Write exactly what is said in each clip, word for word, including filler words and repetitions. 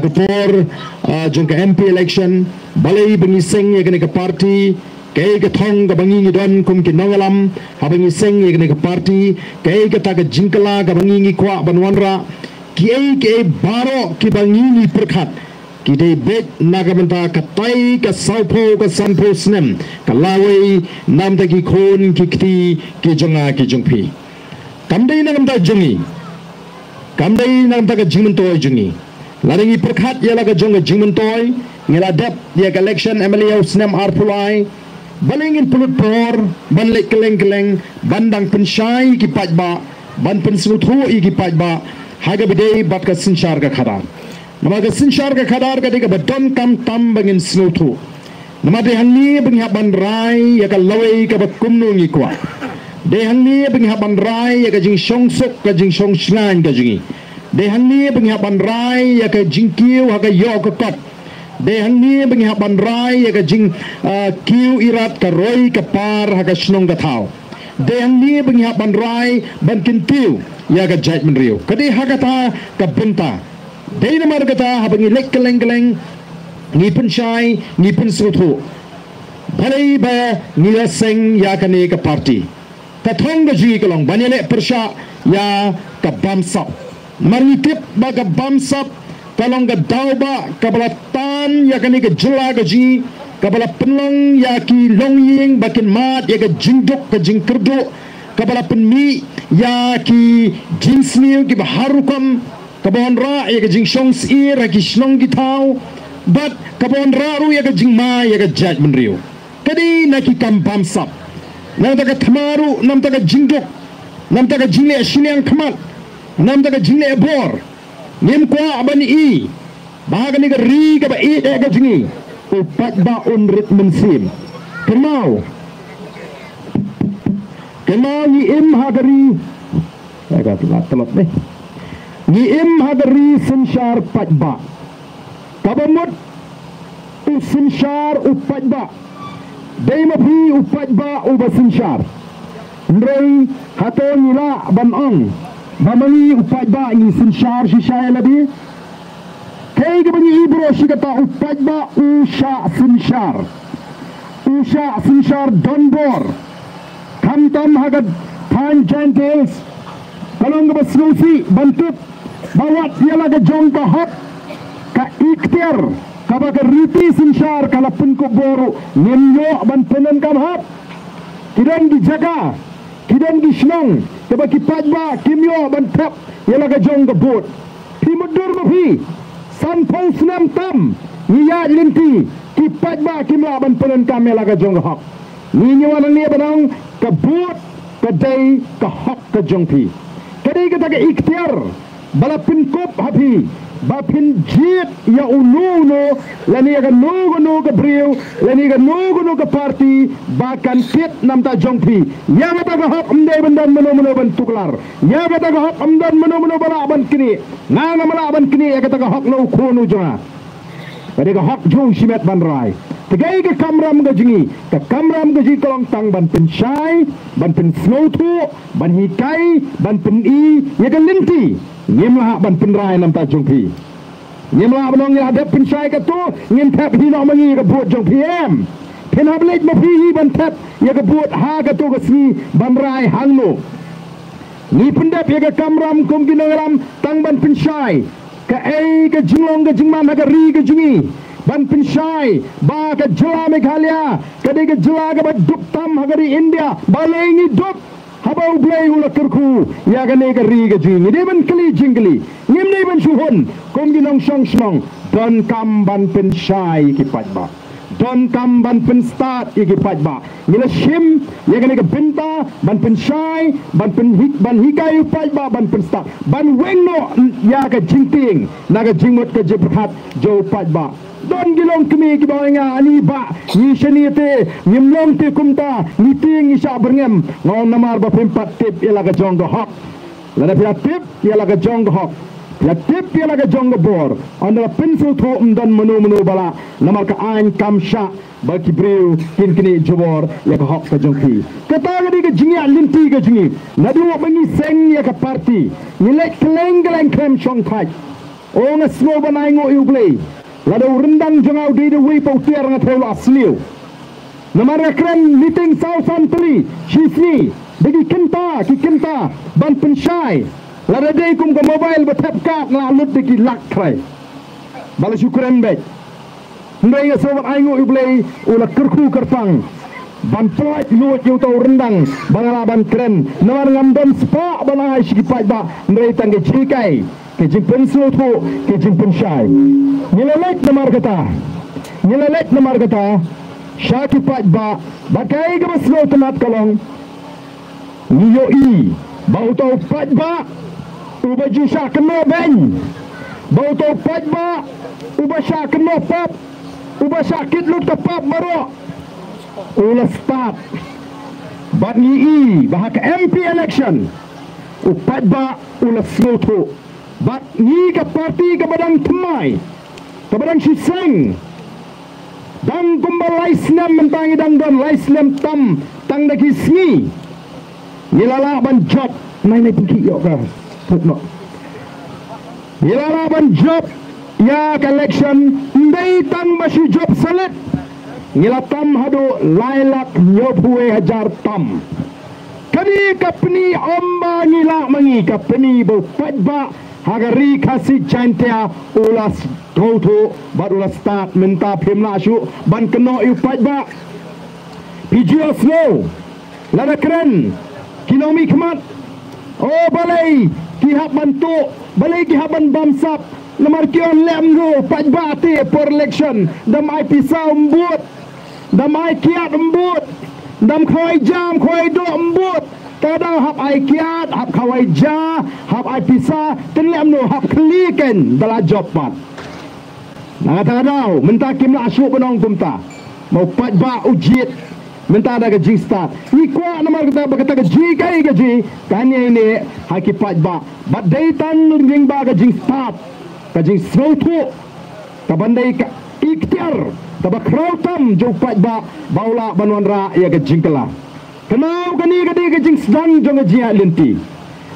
Ka por, ah, jong ka M P election, balei ba ngi seng ïa kane ka party, kaei ka thong kaba ngi ngi don kum ki nongïalam, haba ngi seng ïa kane ka party, kaei kata ka jingkylla kaba ngi ngi kwah ban wanrah, kiei kiei baroh kiba ngi ngi pyrkhat, ki dei beit na ka bynta katai ka sawphew ka sanphew snem ka lawei, na ka bynta ki khun ki kti ki jong nga ki jong phi. Kam dei na ka bynta jong ngi. Kam dei na ka bynta ka jingmyntoi jong ngi. Lada ngi pyrkhat ïa la ka jong ka jingmyntoi, ngi la dep ïa ka election M L A u snem arphew lai. Balei ngin pynlut por ban leit kylleng kylleng, ban dang pynshai ïa ki paidbah, ban pynsngewthuh ïa ki paidbah ha kaba ïadei bad ka synshar ka khadar. Namar ka synshar ka khadar ka dei kaba donkam tam ba ngin sngewthuh. Namar dei hangne ba ngi hap ban rai ïa ka lawei kaba kumno ngi kwah. Dei hangne ba ngi hap ban rai ïa ka jingshongsuk ka jingshongshngaiñ ka jong ngi. Dei hangne ba ngi hap ban rai ïa ka jingkiew ha ka ïoh ka kot. Dei hangne ba ngi hap ban rai ïa ka jing, ah, kiew irat ka roi ka par ha ka shnong ka thaw. Dei hangne ba ngi hap ban rai ban kyntiew ïa ka jaitbynriew. Ka dei ha kata ka bynta. Dei namar kata haba ngi leit kylleng kylleng, ngi pynshai, ngi pynsngewthuh. Balei ba ngi la seng ïa kane ka party. Ka thong ka jong ngi ka long ban ïaleh pyrshah ïa ka bamsap. Namar ngi tip ba ka bamsap ka long ka daw ba kaba la tan ïa kane ka jylla ka jong ngi, kaba la pynlong ïa ki longïing ba kin mad ïa ka jingduk ka jingkyrduh, kaba la pynmih ïa ki jingsniew kiba har rukom, kaba wanrah ïa ka jingshongsyier ha ki shnong ki thaw, bad kaba wanrah ruh ïa ka jingma ïa ka jaitbynriew. Ka dei na ki kam bamsap. Na ka bynta ka thma ruh, na ka bynta ka jingduk, na ka bynta ka jingleh shiliang khmat, na ka bynta ka jingleh bor. Ngim kwah ban i ba ha kane ka ri kaba ïeit ka jong ngi, u paidbah un rit mynsiem. Kynmaw. Kynmaw ngi im ha ka ri. Eh, ka tlot, tlot deh. Ngi im ha ka ri synshar paidbah. Kaba mut u synshar u paidbah. Dei ma phi u paidbah uba synshar. Hynrei hato ngi lah ban ong ba ma ngi u paidbah ngi synshar shisha ïa lade? Kaei kaba ngi i baroh shi katta, u paidbah u shah synshar. U shah synshar donbor. Khamtam ha ka thaiñ Jaintia Hills, ka long kaba sngewsih ban tip ba wat ïa la ka jong ka hok, ka ikhtiar kaba ka riti synshar ka la pynkup bor ruh ngim ïoh ban pyndonkam hok. Ki don ki jaka, ki don ki shnong kiba ki paidbah kim ïoh ban thep ïa la ka jong ka vote. Phi mutdur ma phi, sanphew snem tam ngi ïaid lynti, ki paidbah kim lah ban pyndonkam ïa la ka jong ka hok. Ngi, ngi wan hangne ban ong ka vote ka dei ka hok ka jong phi. Ka dei kata ka ikhtiar ba la pynkup ha phi ba phin jied ïa uno uno, lane ïa kano kano ka briew, lane ïa kano kano ka party ba kan kit na bynta jong phi. Ïa kata ka hok ym dei ban don mano mano ban tuklar. Ïa kata ka hok ym don mano mano ba lah ban knieh. Nga ngam lah ban knieh ïa kata ka hok na u khun u jong nga. Ka dei ka hok jong u shimet ban rai. Te kaei ka kamram ka jong ngi? Ka kamram ka jong ngi ka long tang ban pynshai, ban pynsngewthuh, ban hikai, ban pyni ïa ka lynti. Ngim lah ban pynrai na bynta jong phi. Ngim lah ban ong ngi la dep pynshai katto, ngin thep hi noh ma ngi ïa ka vote jong phi, em. Phin hap leit ma phi hi ban thep ïa ka vote ha katto ka sngi ban rai hangno. Ngi pyndep ïa ka kamram kum ki nongïalam tang ban pynshai kaei ka jinglong ka jingman ha ka ri ka jong ngi. Ban pynshai ba ka jylla Meghalaya ka dei ka jylla kaba duk tam ha ka ri India. Balei ngi duk? Haba U Blei u la kyrkhu ïa kane ka ri ka jong ngi. Ngi dei ban kylli jingkylli, ngim dei ban shu hun kum ki nongshong shnong. Donkam ban pynshai ïa ki paidbah. Donkam ban pynstad ïa ki paidbah. Ngi la shim ïa kane ka bynta ban pynshai, ban pynhik, ban hikai u paidbah ban pynstad, ban weng noh ïa ka jingtieng na ka jingmut ka jingpyrkhat jong u paidbah. Don ki longkmie kiba ong ïa ngi ba ngi shane te ngim long te kumta, ngi tieng ngi shah byrngem. Nga ong namar ba phim pat tip ïa la ka jong ka hok. Lada phi la tip ïa la ka jong ka hok, phi la tip ïa la ka jong ka bor, ynda la pynsngewthuh ym don mano mano ba lah, namar ka aiñ kam shah ba ki briew kin knieh jubor ïa ka hok ka jong phi. Kata ka dei ka jingïaid lynti ka jong ngi. Naduh ba ngi seng ïa ka party, ngi leit kylleng kylleng khlem shong thait. O nga sngew ban ai nguh ïa U Blei. Lada u ryndang jong nga u dei da wei pat u tiar nga tharai u la sniew. Namar nga kren meeting saw san tylli shi sngi da ki kynta ki kynta ban pynshai. Lada dei kum ka mobile ba thep kat nga la lut da ki lak trai. Ba la shu kren beit. Hynrei nga sngewbha ai nguh ïa U Blei u la kyrkhu kyrpang ban pynlait lut ïa uta u ryndang ba nga lah ban kren. Namar ngam don spah ban ai sha ki paidbah hynrei tang ka jinghikai, ka jingpynsngewthuh, ka jingpynshai. Ngi la leit namar kata. Ngi la leit namar kata sha ki paidbah. Bad kaei kaba sngewtynnat ka long, ngi ïohi ba uta u paidbah uba ju shah kynnoh beiñ, ba uta u paidbah uba shah kynnoh pap, uba shah kit lut ka pap baroh, u la stad. Bad ngi i ba ha ka M P election u paidbah u la sngewthuh. Bad ngi ka parti kaba dang thymmai, kaba dang shiseng, dang kumba lai snem mynta ngi dang don lai snem tam tang da ki sngi. Ngi la lah ban jop, nai nai pynkhih ïoh ka puk noh. Ngi la lah ban jop ïa ka election, ym dei tang ba shu jop salit. Ngi la tam haduh lai lak hynñiewphew wei hajar tam. Kane ka pyni ym ba ngi lah ma ngi, ka pyni ba u paidbah ha ka ri Khasi Jaintia u la sngewthuh bad u la stad. Mynta phim lah shuh ban kynnoh ïa u paidbah. Phi ju ïohsngew lada kren ki nongmihkhmat, o balei ki hap ban tuh, balei ki hap ban bamsap. Namar ki ong lem ruh paidbah te por election dam ai pisa ym bud, dam ai kiad ym bud, dam khawai ja ym khawai doh ym bud. Ka dang hap ai kiad, hap khawai ja, hap ai pisa, tynlem no hap khlieh ken da la jop pat. Na kata ka daw mynta kim lah shuh ban ong kumta. Mo paidbah u jied mynta da ka jingstad. Ngi kwah namar kata ba kata ka jinghikai ka jong ngi kan ïaineh ha ki paidbah. Bad dei tang lyngba ka jingstad, ka jingsngewthuh, ka ban dei ka ikhtiar kaba khraw tam jong u paidbah ba u lah ban wanrah ïa ka jingkylla. Kynmaw kane ka dei ka jingsdang jong ka jingïaid lynti.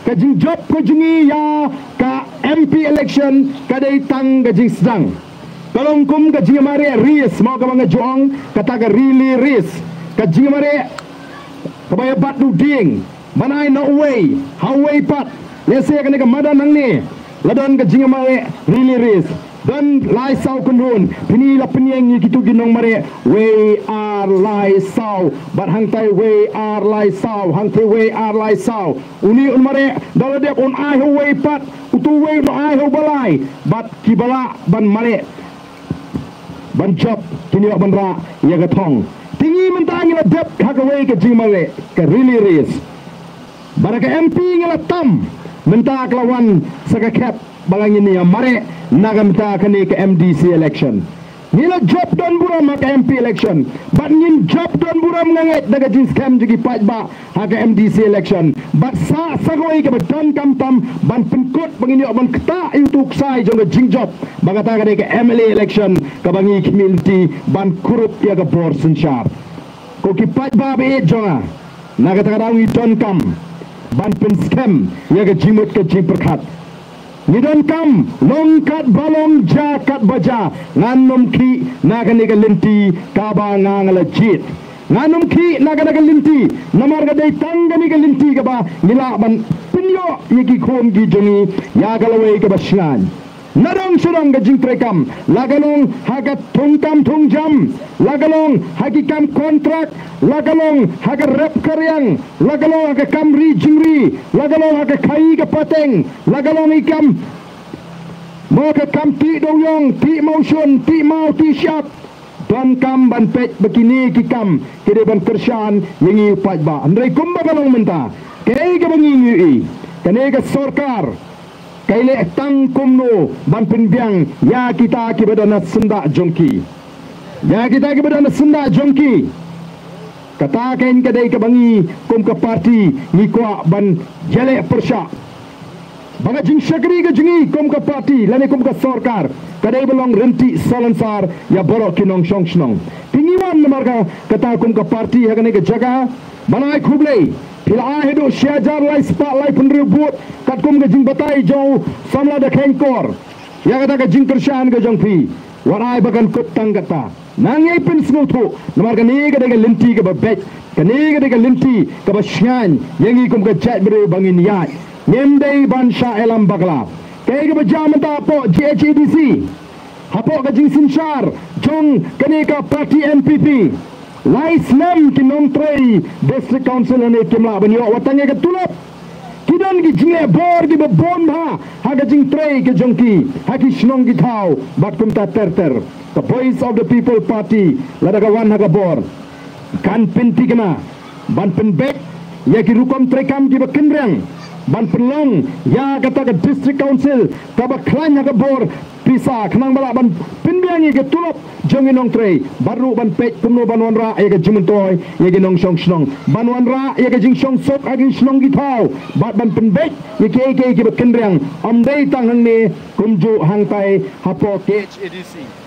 Ka jingjop ka jong ngi ïa ka M P election ka dei tang ka jingsdang. Ka long kum ka jingïamareh race, mo kaba nga ju ong, kata ka relay race. Ka jingïamareh kaba ïa bat da u dieng ban ai na uwei ha uwei pat. Lehse kane ka madan hangne la don ka jingïamareh relay race. Don lai saw kynhun, phin i la pynïeng ïa kito ki nongmareh, wei ar lai saw, bad hangtai wei ar lai saw, hangtai wei ar lai saw. Une un mareh da la dep un ai ha uwei pat, uto uwei un ai ha uba lai, bad kiba lah ban mareh ban jop kin ïoh ban rah ïa ka thong. Te ngi mynta ngi la dep ha kawei ka jingmareh, ka relay race. Bad ha ka M P ngi la tam, mynta ka la wan sa ka khep ba la ngin ïa mareh na ka mynta kane ka M D C election. Ngi la jop don burom ha ka M P election bad ngin jop don burom, nga ngeit, da ka jingskhem jong ki paidbah ha ka M D C election. Bad sa, sa kawei kaba donkam tam ban pynkut ba ngin ïoh ban ktah ïa uto u ksai jong ka jingjop ba kata ka dei ka M L A election kaba ngi khmih lynti ban kurup ïa ka bor synshar. Ko ki paidbah ba ïeit jong nga, na kata ka daw ngi donkam ban pynskhem ïa ka jingmut ka jingpyrkhat. Ngi donkam long katba long, jia katba jia, ngan ym khih na kane ka lynti kaba nga, nga la jied. Ngan ym khih na kane ka lynti namar ka dei tang kane ka lynti kaba ngi lah ban pynïoh ïa ki khun ki jong ngi ïa ka lawei kaba shngaiñ. Nadong shadong ka jingtrei kam, la ka long ha ka thungkam thungjam, la ka long ha ki kam kontrak, la ka long ha ka rep ka riang, la ka long ha ka kam ri jingri, la ka long ha ka khaii ka pateng, la ka long i kam, mo, ka kam tih dewiong, tih mawshun, tih maw, tih shyiap. Donkam ban peit ba kine ki kam ki dei ban kyrshan ïa ngi u paidbah. Hynrei kumba ka long mynta, kaei kaba ngi ïohi, kane ka sorkar ka ïaleh tang kumno ban pynbiang ïa kita kiba don ha syndah jong ki. Ïa kita kiba don ha syndah jong ki. Kata kein ka dei kaba ngi kum ka parti ngi kwah ban ïaleh pyrshah ba ka jingshakri ka jong ngi kum ka parti lane kum ka sorkar ka dei ba long rynti salonsar ïa baroh ki nongshong shnong. Te ngi wan namar ka, kata kum ka parti ha kane ka jaka ban ai khublei. Phi la ai haduh shi hajar lai spah laiphew hynriew vote katkum ka jingbatai jong u samla da kheiñ kor. ïa kata ka jingkyrshan ka jong phi, wat ai ba kan kut tang kata. Nang ïai pynsngewthuh, namar kane ka dei ka lynti kaba beit, kane ka dei ka lynti kaba shngaiñ ïa ngi kum ka jaitbynriew ba ngin ïaid. Ngim dei ban shah ïalam bakla. Kaei kaba jia mynta hapoh G H A D C, hapoh ka jingsynshar jong kane ka party N P P, lai snem ki nongtrei District Council hangne kim lah ban ïoh wat tang ïa ka tulop. Ki don ki jingleh bor kiba bun bha ha ka jingtrei ka jong ki ha ki shnong ki thaw, bad kumta ter ter. Ka Voice of the People Party, lada ka wan ha ka bor, kan pynthikna ban pynbeit ïa ki rukom treikam kiba kynriang, ban pynlong ïa kata ka District Council kaba khlaiñ ha ka bor pisa, khnang ba lah ban pynbiang ïa ka tulop jong ki nongtrei, bad ruh ban peit kumno ban wanrah ïa ka jingmyntoi ïa ki nongshong shnong, ban wanrah ïa ka jingshongsuk ha ki shnong ki thaw, bad ban pynbeit ïa kiei kiei kiba kynriang, ym dei tang hangne, kumjuh hangtai hapoh K H A D C.